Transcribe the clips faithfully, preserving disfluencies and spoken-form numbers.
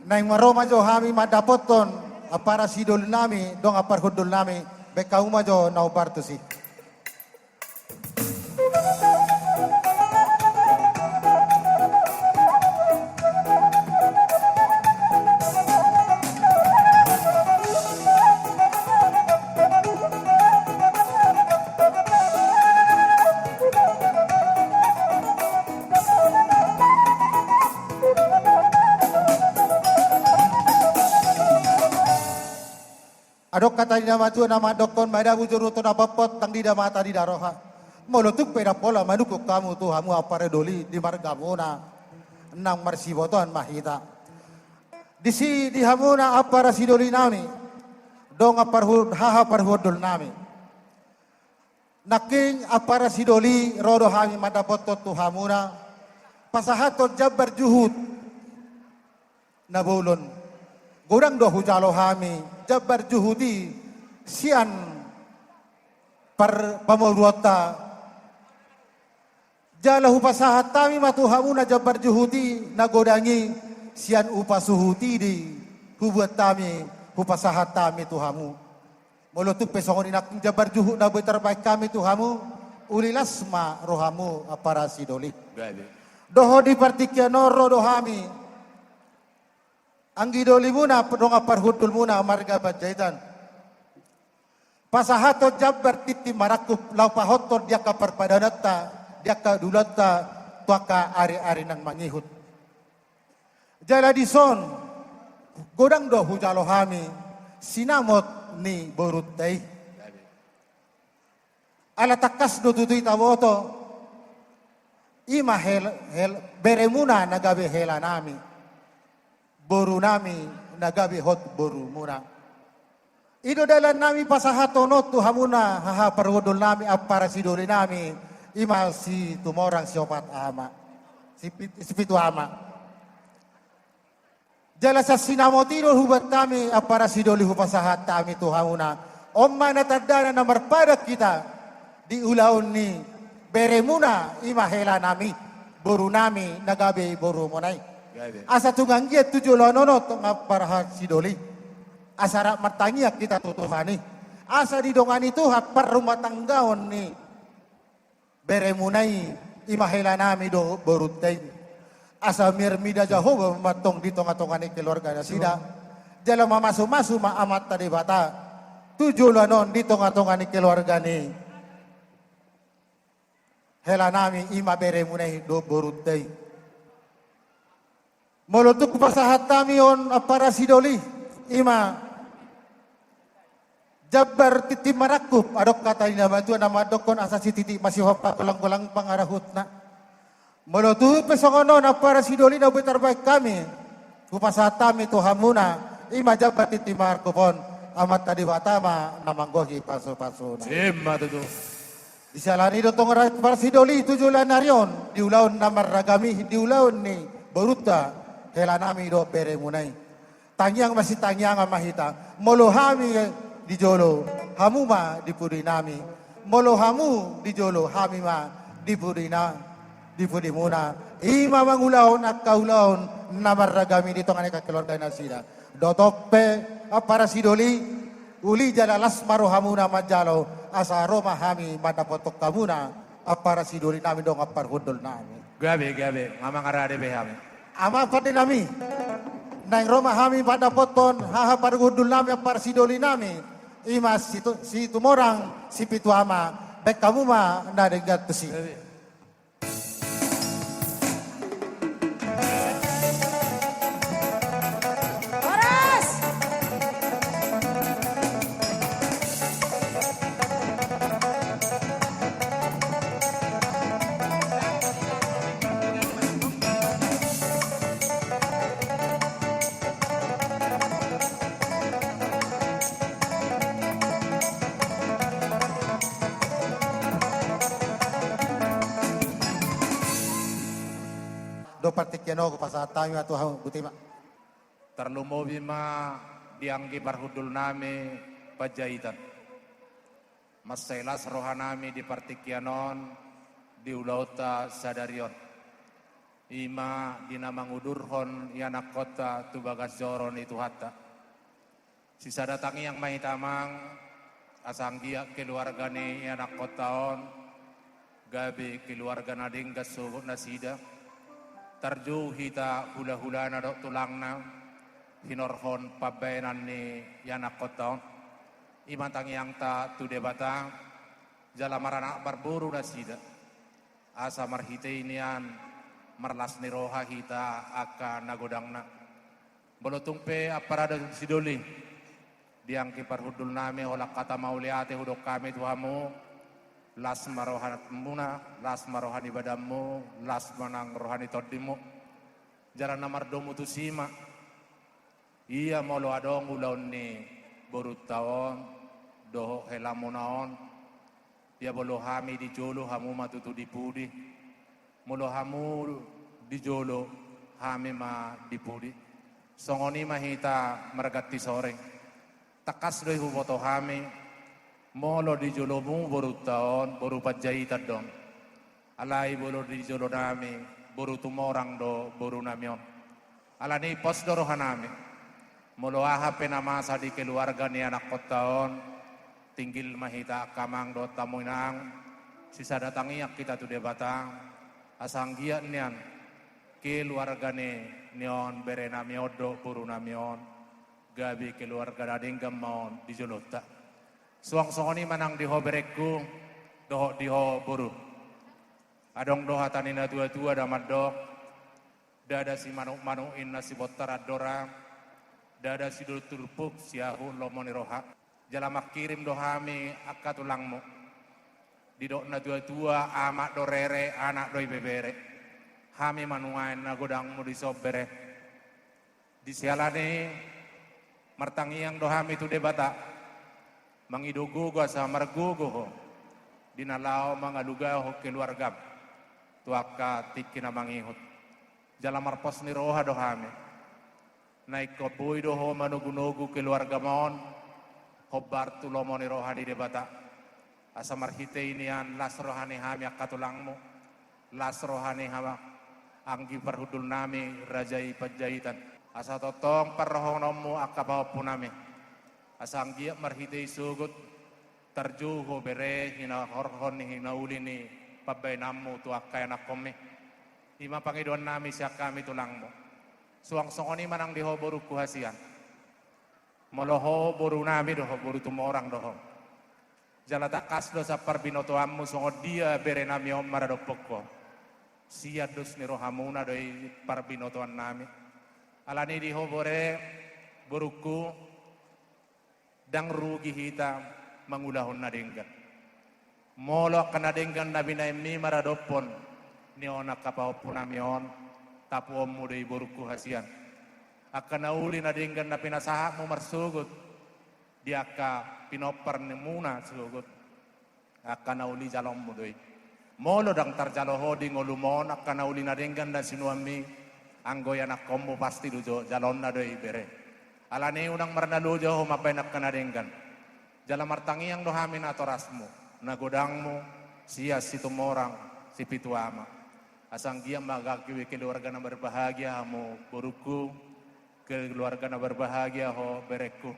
Naeng ma ro ma jo hami mandapothon ampara sidoli nami dohot parhundul nami, baen hamu ma jo na hombar tusi. Adong hata ni na matua na mandokkon, madabu joro tu na potpot, ndang dida mata ndida roha. Molo tung pe ndang pola manungkun hamu tu hamu ampara doli di margamuna, nang marsibotoan ma hita. Disi di hamuna ampara sidoli nami dohot parhu-, haha parhundul nami. Nangkin ampara sidoli, ro do hami mandapothon tu hamuna pasahathon jambar juhut na bolon. Godang do hujalo hami jambar juhut i sian par-, pamoruonta. Jala hupasahat hami ma tu hamuna jambar juhut i na godang i sian upa suhut i do hubuat hami, hupasahat hami tu hamu. Molo tung pe songon i nangkin jambar juhut na boi tarbaen hami tu hamu, uli las ma rohamu ampara sidoli. Gabe. Dohot di partingkian on ro do hami, anggi dolimuna dohot parhundulmuna marga Panjaitan, pasahathon jambar tintin marangkup laho pahothon di angka parpadananta, di angka ulaonta, tu angka ari-ari na mangihut. Jala dison godang do hujalo hami sinamot ni borunta i. Ala tangkas do tutu i taboto, i ma hel-, hel-, beremuna na gabe hela nami, boru nami na gabe hot borumuna. I do dalan nami pasahathon on tu hamuna haha parhundul nami, ampara sidoli nami, i ma Situmorang siopat ama, sipit-, sipitu ama. Jala sian sinamot i do hubuat hami ampara sidoli hupasahat hami tu hamuna. On ma na tandana na marpadan hita di ulaon ni beremuna, i ma hela nami, boru nami na gabe borumuna i. Gabe. Asa tung anggiat tu joloan on, tongon ampara sidoli, asa rap martangiang hita tu Tuhan i, asa didongani Tuhan parrumatanggaon ni beremuna i, i ma hela nami dohot borunta i. Asa mirmida Jahowa ma antong di tonga-tonga ni keluarga nasida. Jala mamasumasu ma Amanta Debata tu joloan on di tonga-tonga ni keluarga ni hela nami, i ma beremuna i dohot borunta i. Molo tung pasahat hami on ampara sidoli, i ma jambar tintin marangkup, adong hata ni na matua na mandokkon, asa sititi ma sihompa, golang-golang pangarahutna. Molo tung pe songon on ampara sidoli na boi tarbaen hami, hupasahat hami tu hamuna, i ma jambar tintin marangkup on, Amanta Debata ma na manggohi pasu-pasuna. Ima tutu. Di siala ni i do tong ampara sidoli tu joloan ni ari on, di ulaon na marragam i, di ulaon ni borunta, hela nami dohot beremuna i. Tangiang ma, sitangiangan ma hita. Molo hami di jolo, hamu ma di pudi nami. Molo hamu di jolo, hami ma di pudi na-, di pudimuna. I ma mangulahon angka ulaon na marragam i di tonga ni keluarga nasida. Dohot pe ampara sidoli, uli jala las ma rohamuna manjalo, asa ro ma hami mandapothon hamuna ampara sidoli nami dohot parhundul nami. Gabe, gabe, nga mangarade be hami. Amang pande nami, naeng ro ma hami mandapothon haha parhundul nami, ampara sidoli nami, i ma Situ-, Situmorang sipitu ama, baen hamu ma na denggan tusi. Gabe. Horas! Dohot partingkian on hupasahat hami ma tu hamu, boti ma. Tarlumobi ma di anggi parhundul nami Panjaitan. Mansai las roha nami di partingkian on, di ulaonta sadari on. I ma di na mangudurhon ianakkonta tu bagas joro ni Tuhanta. Sisada tangiang ma hita amang, asa anggiat keluarga ni ianakkonta on gabe keluarga na denggan sogot nasida. Tarjou hita hulahulana dohot tulangna, hinorhon pambaenan ni ianakkonta on. I ma tangiangta tu Debata, jala maranak marboru nasida. Asa marhite i nian marlas ni roha hita angka na godangna. Molo tung pe amparada sidoli, di anggi parhundulnami holan hata mauliate hudok hami tu hamu, las ma rohamuna, las ma roha ni badanmu, las ma nang roha ni tondimu. Jala na mardomu tusi ma, ia molo adong ulaon ni borunta on dohot helamuna on, ia molo hami di jolo hamu ma tutu di pudi, molo hamu di jolo hami ma di pudi. Songon i ma hita marganti soring. Tangkas do i huboto hami, molo di jolomu borunta on boru Panjaitan do on. Alai molo di jolonami, boru Tumorang do borunami on. Alani i pos do rohanami. Molo aha pe na masa di keluarga ni anakkonta on, tinggil ma hita angka amang dohot hamu inang, sisada tangiang hita tu Debata, asa anggiat nian keluarga ni, ni on berenami on dohot borunami on, gabe keluarga na denggan ma on di jolonta. Suang songon i ma nang di ho berengku, dohot di ho boru. Adong do hata ni natuatua da mandok, ndada simanukmanuk inna sibontar andora, ndada sidutur turpuk siahut lomo ni roha. Jala mangkirim do hami angka tulangmu. Didok natuatua, amak do rere, anak do ibebere. Hami ma nuaeng na godangmu dison bere. Di siala ni i martangiang do hami tu Debata, mangido gogo asa margogo ho di na laho mangalugahon keluargam tu angka tingki na mangihut. Jala marpos ni roha do hami, na ingkon boi do ho manogunogu keluargam on, hombar tu lomo ni roha ni Debata. Asa marhite i nian las roha ni hami angka tulangmu, las roha ni hami anggi parhundulnami Raja i Panjaitan. Asa tongtong parrohahononmu angka pahompunami. Asa anggiat marhite i sogot tarjou ho bere hinorhon ni hinauli ni pambaenanmu tu angka ianakkonmi. I ma pangidoannami sian hami tulangmu. Suang songon i ma nang di ho borungku hasian. Molo ho borunami do ho, boru Tumorang do ho. Jala tangkas do sian parbinotoanmu songon dia berenami on maradophon ho. Sian dos ni rohamuna do i parbinotoannami. Alani i di ho bere, borungku, ndang rugi hita mangulahon na denggan. Molo angka na denggan na binahenmi maradophon ni on angka pahompunami on, tapuonmu do i borungku hasian. Angka na uli na denggan na pinasahatmu marsogot di angka pinomparmuna sogot, angka na uli jalonmu do i. Molo ndang tarjalo ho di ngolum on angka na uli na denggan na sinuanmi, anggo ianakkonmu pasti do jo jalonna do i bere. Alani i unang marnaloja ho mambaen angka na denggan. Jala martangiang do hami natorasmu, na godangmu, sian Situmorang Sipitu Ama. Asa anggiat ma gabe keluarga na berbahagia hamu borungku, keluarga na berbahagia ho berengku.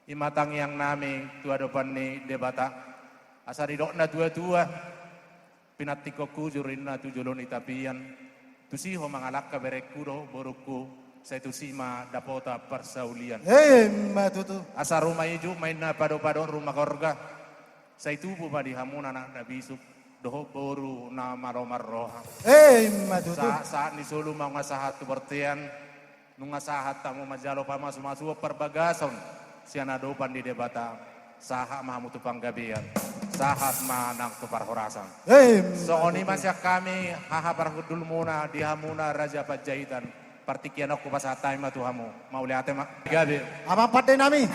I ma tangiangnami tu adopan ni Debata. Asa didok natuatua, pinantikhon hujur inna tu jolo ni tapian. Tusi ho mangalangka berengku dohot borungku, sai tusi ma dapotan parsaulian. Emma tutu. Asa ruma ijuk ma inna padopadok ruma gorga. Sai tubu ma di hamuna anak na bisuk dohot boru na malo marroha. Emma tutu. Sahat, sahat ni solu ma nunga sahat tu bortean. Nunga sahat hamu manjalo pamasumasuon parbagason sian adopan ni Debata. Sahat ma hamu tu panggabean, sahat ma nang tu parhorasan. Emma tutu. Songon i ma sian hami haha parhundulmuna di hamuna Raja Panjaitan. Partingkian on hupasahat hami ma tu hamu. Mauliate ma. Gabe. Amang pandenami,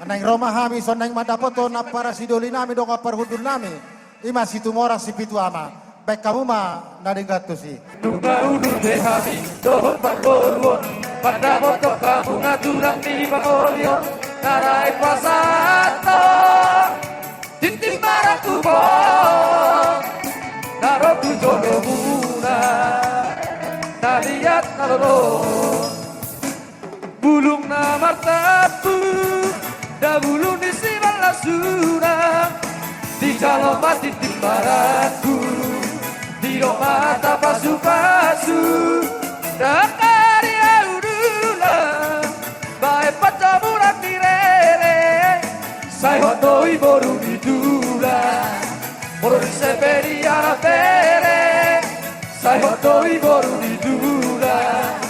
naeng ro ma hami songon naeng mandapothon ampara sidolinami dohot parhundulnami. I ma Situmorang Sipitu Ama, baen hamu ma na denggan tusi. Nunga udur be hami dohot parboruon, mandapothon hamu natulang ni pangolion, na naeng pasahathon tintin marangkup on, na ro tu jolomuna. Bulung na martampuk, da bulung ni simallasuna. Dijalo ma tintin marangkup, didok ma hata pasupasu. Dangka di ahu Dulang, baen panjomurang ni rere. Sai hot do i boru ni Dulang, boru ni Sepe di Alap Bere. Sai hot do i boru ni Dulang,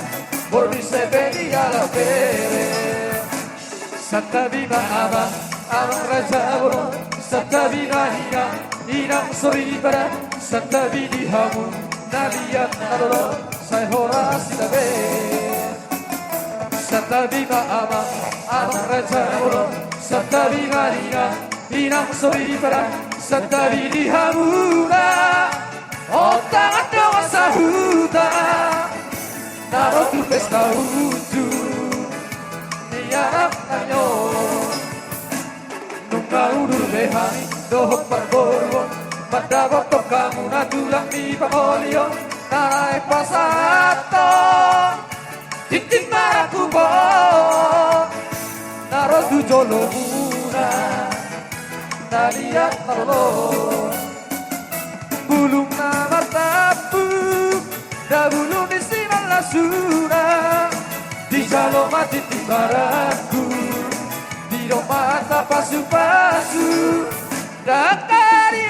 boru ni Sepe di Alap Bere. Santabi ma amang, amang raja bolon. Santabi ma inang, inang soripada. Santabi di hamu na liat na lolo, sai horas hita be. Santabi ma amang, amang raja bolon. Santabi ma inang, inang soripada. Santabi di hamuna, ontangan dongan sahuta, na ro tu pesta unjuk ni anakna on. Nunga udur be hami dohot parboruon, mandapothon hamuna tulang ni pangoli on. Na naeng pasahathon tintin marangkup on, na ro tu jolomuna, na liat na lolo. Bulung na martampuk, da bulung ni simallasuna. Dijalo ma tintin marangkup, didok ma hata pasupasu. Dangka di